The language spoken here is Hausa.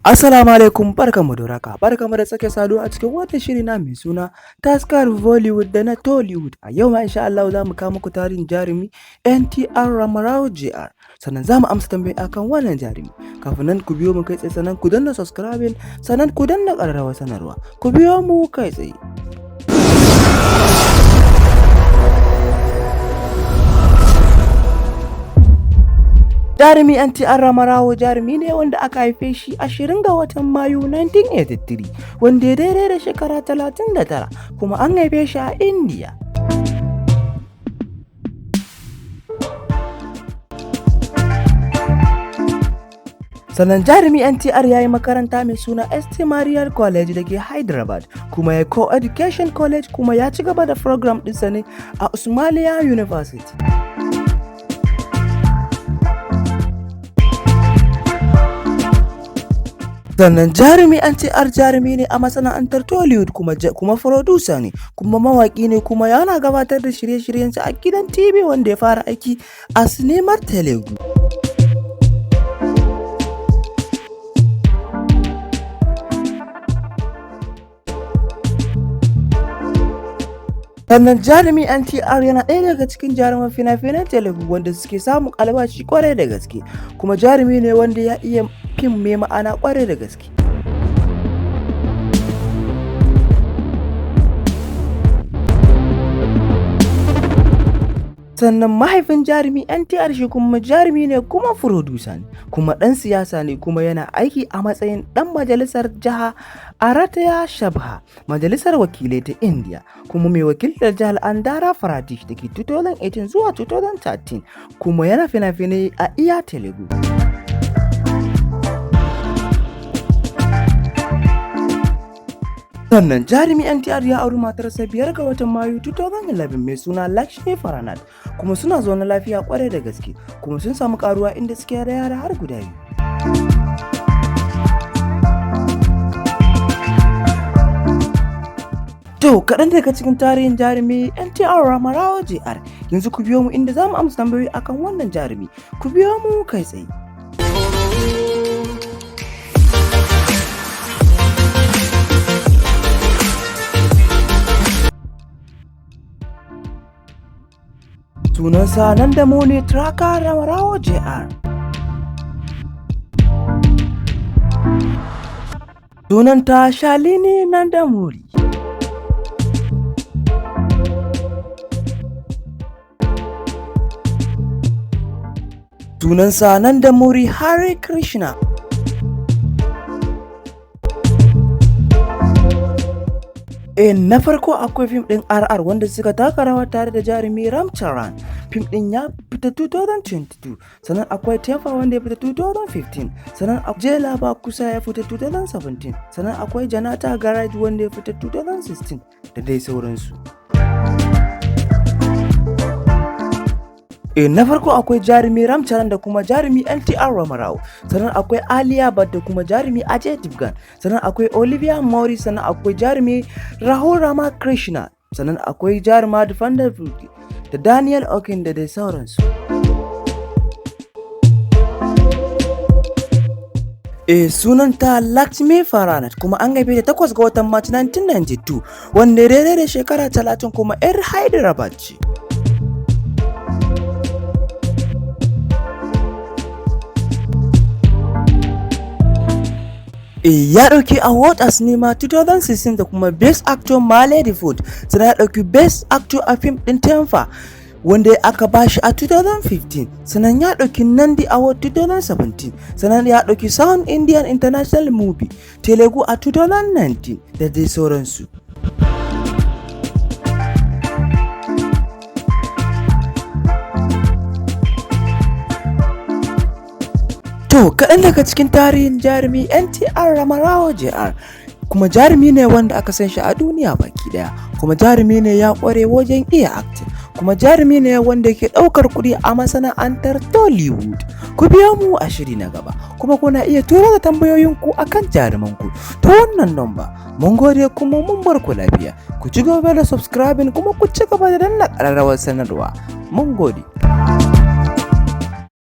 Assalamu alaikum, barkanmu da warhaka, barkanmu da sake saduwa a cikin wannan shiri na mai suna Taskar Bollywood da na Tollywood. A yau ma insha Allah za mu kawo muku tarihin jarumi NTR Ramarao JR, sannan za mu amsa tambayoyi akan wannan jarumi. Kafin nan, ku biyo mu kai tsaye, sannan ku danna subscribing, sannan ku danna ƙararrawar sanarwa. Ku biyo mu kai tsaye. Jarumi NTR Ramarao jarumi ne wanda aka haife shi 20 ga watan Mayu 1983, wanda ya daidai da shekara 39, kuma an haife shi a India. Sannan jarumi NTR ya yi makaranta mai suna St. Maria College da ke Hyderabad, kuma ya Co-Education College, kuma ya ci gaba da program ɗinsa ne a Osmania University. Sannan jarumi NTR jarumi ne a masana'antar Tollywood, kuma producer ne, kuma mawaƙi ne, kuma yana gabatar da shirye-shiryensa a gidan TV, wanda ya fara aiki a sinimar Telugu. Sannan jarumi NTR yana ɗaya daga cikin jaruman fina-finan Telugu wanda suke samun albashi kwarai da gaske, kuma jarumi ne wanda ya iya fim mai ma'ana kwarai da gaske. Sannan mahaifin jarumi NTR shi kuma jarumi ne, kuma furodusa ne, kuma ɗan siyasa ne, kuma yana aiki a matsayin ɗan majalisar jiha a Rajya Sabha, majalisar wakilai ta India, kuma mai wakiltar jihar Andhra Pradesh da ke 2018 zuwa 2013, kuma yana fina-finai a iya Telugu. Sannan jarumi NTR ya auri matarsa 5 ga watan Mayu 2011 mai suna Lakshmi Faranat, kuma suna zaune lafiya kwarai da gaske, kuma sun samu karuwa inda suke da yara har guda biyu. To, kaɗan daga cikin tarihin jarumi NTR Ramarao JR. Yanzu ku biyo mu inda za mu amsa tambayoyi akan wannan jarumi. Ku biyo mu kai tsaye. Sunansa Nandamuri Taraka Ramarao Jr. Sunanta Shalini Nandamuri. Sunansa Nandamuri Hare Krishna. Na farko akwai fim ɗin RR wanda suka taka rawa tare da jarumi Ram Charan. Fim ɗin ya fita 2022. Sannan akwai Tempa wanda ya fita 2015. Sannan Jailer Ba Kusa ya fita 2017. Sannan akwai Janata Garage wanda ya fita 2016, da dai sauransu. Na farko akwai jarumi Ram Charan da kuma jarumi NTR Ramarao. Sannan akwai Alia Bhatt da kuma jarumi Ajay Devgan. Sannan akwai Olivia Mori, sannan akwai jarumi Rahul Rama Krishna. Sannan akwai jaruma Defender da Daniel Okin, da dai sauransu. Sunanta Lakshmi Faranat, kuma an haife ta 8 ga watan March 1992, wanda daidai da shekara 30, kuma 'yar Hyderabad ce. Ya ɗauki award a cinema 2016 da kuma Best Actor Male Debut. Sannan ya ɗauki Best Actor a fim ɗin Tempa wanda aka bashi a 2015. Sannan ya ɗauki Nandi Award 2017. Sannan ya ɗauki Sound Indian International Movie Telugu a 2019, da dai sauransu. To, kaɗan daga cikin tarihin jarumi NTR Ramarao JR. Kuma jarumi ne wanda aka san shi a duniya baki ɗaya. Kuma jarumi ne ya ƙware wajen iya acting. Kuma jarumi ne wanda ke ɗaukar kuɗi a masana'antar Tollywood. Ku biyo mu a shiri na gaba, kuma kuna iya turo da tambayoyinku akan jarumanku ta wannan nomba. Mun gode kuma mun bar ku lafiya. Ku ci gaba da subscribing kuma ku ci gaba da danna ƙararrawar sanarwa. Mun gode.